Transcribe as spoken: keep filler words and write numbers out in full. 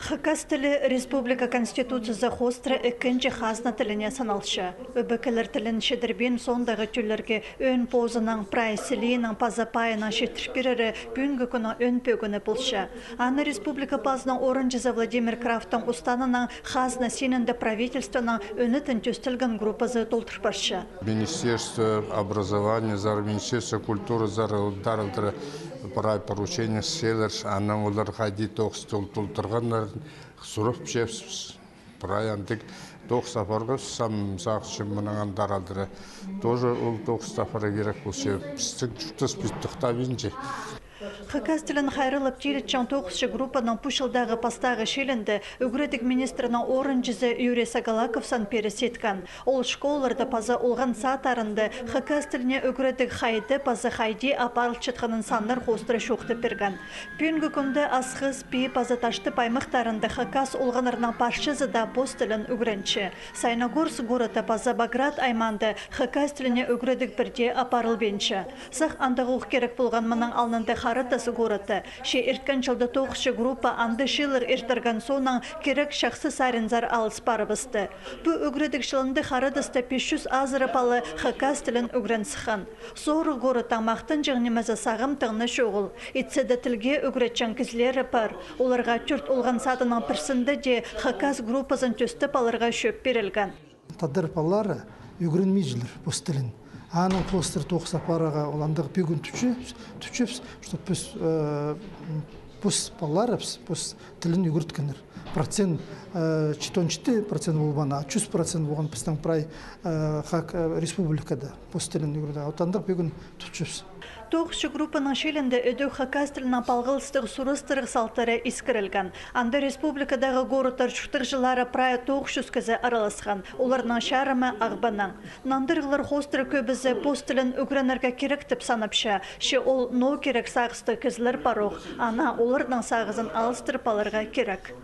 Хакас тілі республика Конституциязы хоостыра ікінҷі хазна тіліне саналча. Ӧбекелер тілін чідірбин, соондағы тӧллерге ӧӧн позының, прай сілиинің паза пайының читір пирері пӱӱнгі кӱннің ӧӧн пӧгіні полча. Аны республика пазының орынҷызы Владимир Крафттың устанының хазна синінде правительствоның ӧнетін тӧстелген группазы толдыр парча. Министерство образованиязар, Министерство культуразар, олар алды прай поручениелер, анаң олар хайди тоғыс тол-, толдырғаннар, сурапчабыс. Прай андағ тоғыс апарғабыс, сағынчам, мынаң андар алды. Тоже ол тоғыс апарарға кирек полча. Пістің чуртас пит тохтабинча. Хакас тілін хайраллап тилітчең тоғысчы группаның пу чылдағы пастағы чилінде ӱгредіг министрінің орынҷызы Юрий Сагалаков сан пиріс иткен. Ол школаларда паза олған садтарында хакас тіліне ӱгредіг хайди паза хайди апарылчатханын саннар хоостыра чоохтап пирген. Пӱӱнгі кӱнде Асхыс, Пии паза Таштып аймахтарында хакас олғаннарның парчазы даа пос тілін ӱгренче. Саяногорск городта паза Баграт аймаанда хакас тіліне ӱгредіг пірдее апарылбинча. Сах андағ ох кирек полған мының алнында Хара Тас городта. Че ирткен чылда тоғысчы группа анда чыылығ иртірген соонаң кирек чахсы саринзар алыс парыбысты. Пу ӱгредіг чылында Хара Таста пис чӱс азыра пала хакас тілін ӱгрен сыххан. Сорығ городтың махтанҷаң нимезі сағам тың на чоғыл. Итсе дее тілге ӱгретчең кізілері пар. Оларға тӧрт олған садының пірсінде дее хакас группазын тӧстеп аларға чӧп пирілген. Тадар палалары ӱгренмеҷеңнер пос тілін. Аның хоостыра тоғыс апарарға ол андағ пӧгін тутча-, тутчабыс, что пос, э, пос палаларыбыс пос тілін ӱгреткеннер. Процент, э, читон читі процент полбаан, а чӱс процент полған пістің прай, э, хак, э, республикада пос тілін ӱгреткен. От андағ пӧгін тутчабыс. Тоғысчы группаның чилінде ідӧк хакас тілінең палғалыстығ сурастырығ салтары искірілген. Анда республикадағы городтар чуртағҷылары прай тоғыс чӱс кізі араласхан, оларның чарымы Ағбаннаң. Нандырығлар хоостыра кӧбізі пос тілін ӱгренерге кирек тіп санапча, че ол ноо кирек сағыстығ кізілер парох, ана оларның сағызын алыстырып аларға кирек.